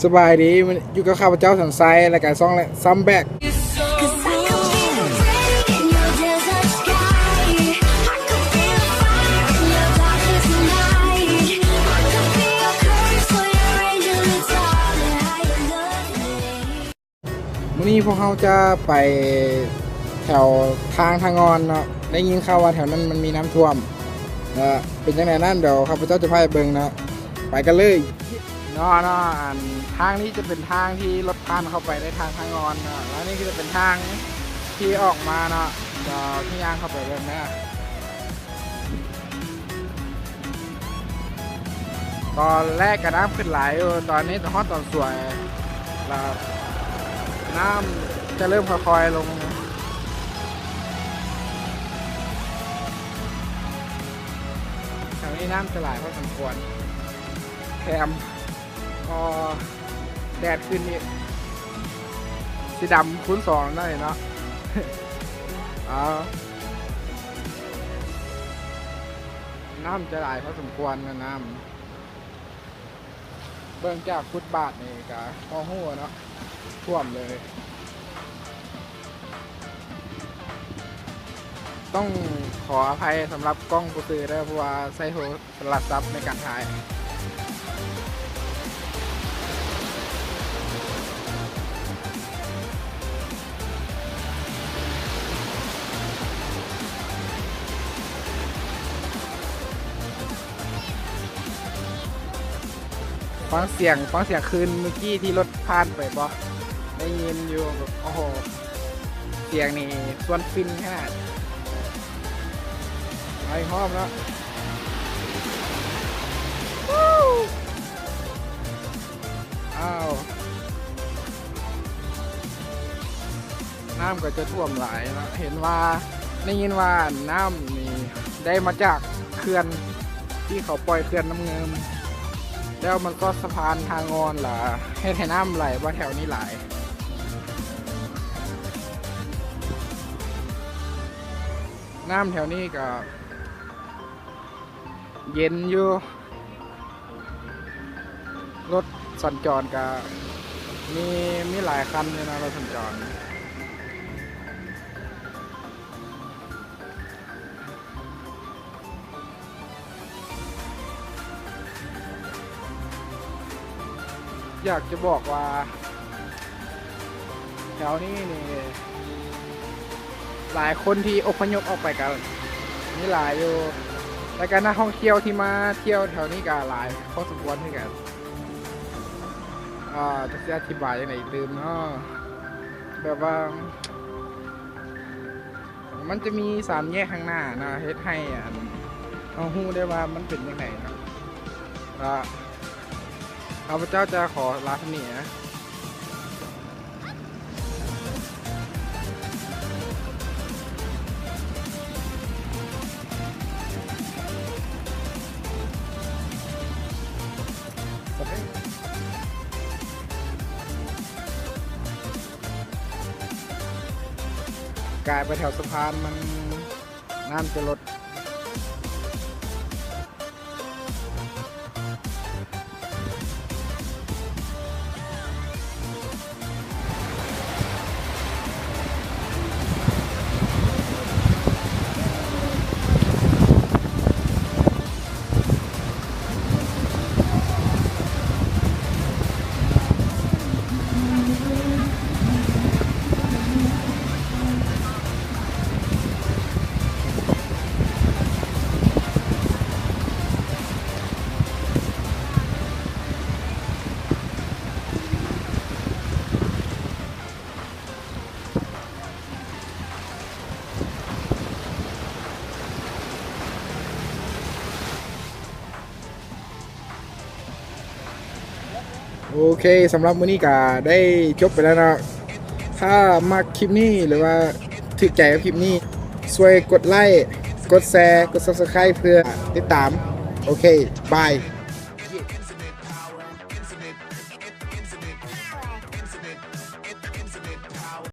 ສະບາຍດີ ຢູ່ກັບຂ້າພະເຈົ້າ ສັນໄຊ ແລະກະຊ່ອງ Some Back. ມື້ນີ້ພວກເຮົາຈະໄປແຖວທາງທາງອ່ອນເນາະ, ໄດ້ຍິນຂ່າວວ່າແຖວນັ້ນມັນມີນ້ຳຖ້ວມ ແລະເປັນຈັ່ງໃດນັ້ນ ດຽວຂ້າພະເຈົ້າຈະພາໄປເບິ່ງເນາະ, ໄປກັນເລີຍເນາະ. ເນາະ ອັນທາງນີ້ຈະເປັນທາງທີ່ລົດຜ່ານເຂົ້າໄປໃນທາງທາງອ່ອນເນາະ, ແລ້ວນີ້ກໍຈະເປັນທາງທີ່ອອກມາເນາະ, ດຽວທີ່ຍ່າງເຂົ້າໄປເບິ່ງເນາະ. ຕອນແລກກໍນ້ຳຂຶ້ນຫຼາຍຢູ່, ຕອນນີ້ຕອນຮອດຕອນສວຍ ແລ້ວນ້ຳຈະເລີ່ມຄ່ອຍໆລົງ. ແຖວນີ້ນ້ຳຈະຫຼາຍພໍສົມຄວນ ແຖມ ກໍແດດຂຶ້ນອີກ ຊິດຳຄູນສອງແລ້ວເນາະ. ເອົາ ນ້ຳຈະຫຼາຍພໍສົມຄວນນະ, ນ້ຳ ເບິ່ງຈາກຟຸດບາດນີ້ກໍພໍຮູ້ເນາະ, ຖ້ວມເລີຍ. ຕ້ອງຂໍອະໄພສຳລັບກ້ອງຜູ້ຊື້ເດີ ເພາະວ່າໃຊ້ໂທ ໂທລະສັບໃນການຖ່າຍ. ຟັງສຽງ ຟັງສຽງຄື້ນມື້ກີ້ທີ່ລົດຜ່ານໄປບໍ່? ໄດ້ຍິນຢູ່ ແບບ ໂອ້ໂຫ ສຽງນີ້ຊວນຟິນຂະໜາດ. ໄປຮອບແລ້ວ ອ້າວ ນ້ຳກໍຈະຖ້ວມຫຼາຍເນາະ. ເຫັນວ່າ ໄດ້ຍິນວ່ານ້ຳນີ້ໄດ້ມາຈາກເຂື່ອນ ທີ່ເຂົາປ່ອຍເຂື່ອນນ້ຳງື່ມ ແລ້ວມັນຊອດສະພານທາງອ່ອນ ລະເຮັດໃຫ້ນ້ຳໄຫຼມາແຖວນີ້ຫຼາຍ. ນ້ຳແຖວນີ້ກໍເຢັນຢູ່ ລົດສັນຈອນກະມີ ມີຫຼາຍຄັນຢູ່ນະ ລົດສັນຈອນ. ຢາກຈະບອກວ່າ ແຖວນີ້ນີ້ ຫຼາຍຄົນທີ່ອົບພະຍົບອອກໄປກໍມີຫຼາຍຢູ່ ແລ້ວກໍນັກທ່ອງທ່ຽວທີ່ມາທ່ຽວແຖວນີ້ກໍຫຼາຍພໍສົມຄວນຄືກັນ. ອ່າ ຈະຊິອະທິບາຍຈັ່ງໃດຕື່ມເນາະ ແບບວ່າ ມັນຈະມີສາມແຍກຂ້າງໜ້ານະ ເຮັດໃຫ້ ອັນ ເຮົາຮູ້ໄດ້ວ່າມັນເປັນຈັ່ງໃດເນາະ. ກໍ ຂ້າພະເຈົ້າຈະຂໍລາສ່ຳນີ້ນະ. ກາຍໄປແຖວສະພານມັນ ນ້ຳຈະລົດ. ໂອເຄ ສຳລັບມື້ນີ້ກະໄດ້ຈົບໄປແລ້ວເນາະ. ຖ້າມັກຄລິບນີ້ ຫຼືວ່າຖືກໃຈກັບຄລິບນີ້ ຊ່ວຍກົດໄລ້ ກົດແຊ ກົດ Subscribe ເພື່ອຕິດຕາມ. ໂອເຄ ບາຍ.